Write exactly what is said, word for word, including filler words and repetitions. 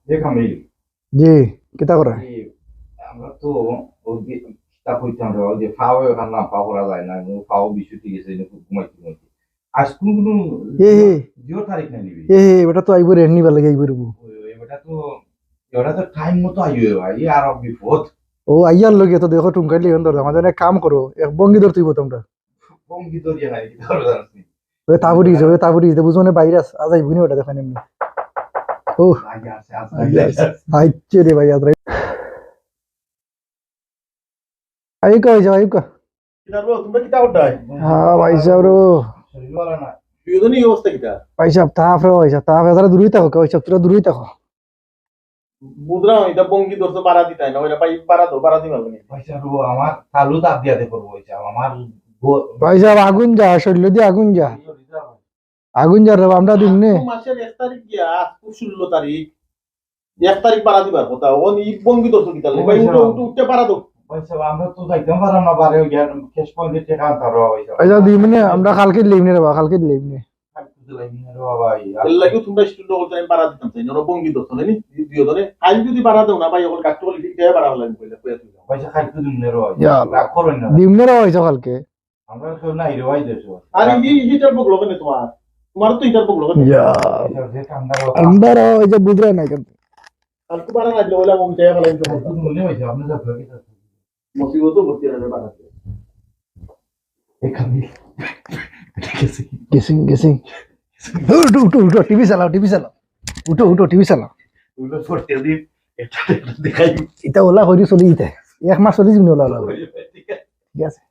এ কামিল, জি, কিতা করে? এই, আমরা তো ওই যে কিতা কইতাম রে, ওই যে ফাও এখান না পা করা যায় না, ও ফাও বিষ উঠি গেছে, এই যে ঘুমাইতে ঘুমাইতে। আজ কোন কোনো এ হে। জিও তারিখ নাই নিবি। এ হে, বেটা তো আইবো রে, নিবার লাগি আইবো রে বউ। ওই, ওই, বেটা তো, বেটা তো টাইম মতো আইবো ভাই, ই আর বিপদ। ও আইয়ার লগে তো দেখো টুমকাইলে এখন ধরো, আমাদের এক কাম করো, এক ভঙ্গি ধরতে হইবো তোমরা। ভঙ্গি ধরিয়া নাই, কি ধরো জানিস নি? ওই তাবুরি, ওই তাবুরি, এটা বুঝো না ভাইরাস, আজ আইবো নি ওটা দেখো এমনি। ও, আগে আসে, আজ আইছে রে ভাই, আজ রাইত। আইউক্কা ভাই সাব, আইউক্কা। কিতা রে, তোমরা কিতা করতায়? হ্যাঁ ভাই সাব রে। শরীর ভালা না। দুইজনই এই অবস্থা কিতা? ভাই সাব, তাপ রে ভাই সাব, তাপ, এরা দূরেই থাকো, ভাই সাব, তোরা দূরেই থাকো। বুঝলাম, এটা ভঙ্গি ধরছো, বাড়া দিতায় না, ওইটা ভাই, বাড়া দাও, বাড়া দিবা বলে। ভাই সাব, ও আমার তালু দাব দিয়া দে করবো, ভাই সাব, আমার গো- ভাই সাব, আগুন যা, শরীর দিয়ে আগুন যা। আগুন যা রে, আমরা দিমু নে। আজকে মাসের এক তারিখ গিয়া, আজকে ষোলো তারিখ, এক তারিখ বাড়া দিবার কথা, ও নি ভঙ্গি ধরছো কিতা? ও ভাই, ভাই উঠো, সাব। উঠো, উঠে বাড়া দাও। ভাই সাব, আমরা তো যাইতাম পারলাম না, বারে ওই গিয়া ক্যাশ পয়েন্টে টাকা আনতে হবে, ভাই সাব। ভাই সাব, দিমু নে, আমরা কালকে দিলাম নে রে বা, কালকে দিলাম নে। কালকে দিলাম নে রে বাবা, ভাই। এর লাগিও তোমরা স্টুডেন্ট হকল টাইম বাড়া দিতাম চাই না, ওরা ভঙ্গি ধরছো না নি, দুই ধরে। কাল যদি বাড়া দাও না ভাই, ওখানে কাটতে বলে ঠিক টাকা বাড়া হলাম কইলে, কইয়া তুই যাও। ভাই সাব, কালকে দিমু নে রে ভাই। ইয়া আল্লাহ। রাগ করো না। দিমু নে রে ভাই সাব কালকে। আমরা কেউ নাই রে ভাই দেশো। আরে, এই হিটার বগলো কেনে তোমার? তোমার তো হিটার বগলো কেনে? ইয়া। এটা যে ঠান্ডা কথা। আমরা ওই যে বুঝরা নাই কেন? কালকে বাড়া লাগলে ওলা মন চাইয়া ফেলাই তো। কালকে তো মনে হয়েছে, আপনি সব লোকে তো মুসিবতও ভর্তি আছে বাড়াতে। এখানে। গেছে। গেছে, গেছে। উঠো, উঠো, উঠো, টিভি চালাও, টিভি চালাও। উঠো, উঠো, টিভি চালাও। উঠো, পড়তে দিন। এটা, এটা দেখাই। এটা ওলা করি চলি দিতে। এক মাস চলি দিন ওলা, ওলা। ঠিক আছে। ঠিক আছে।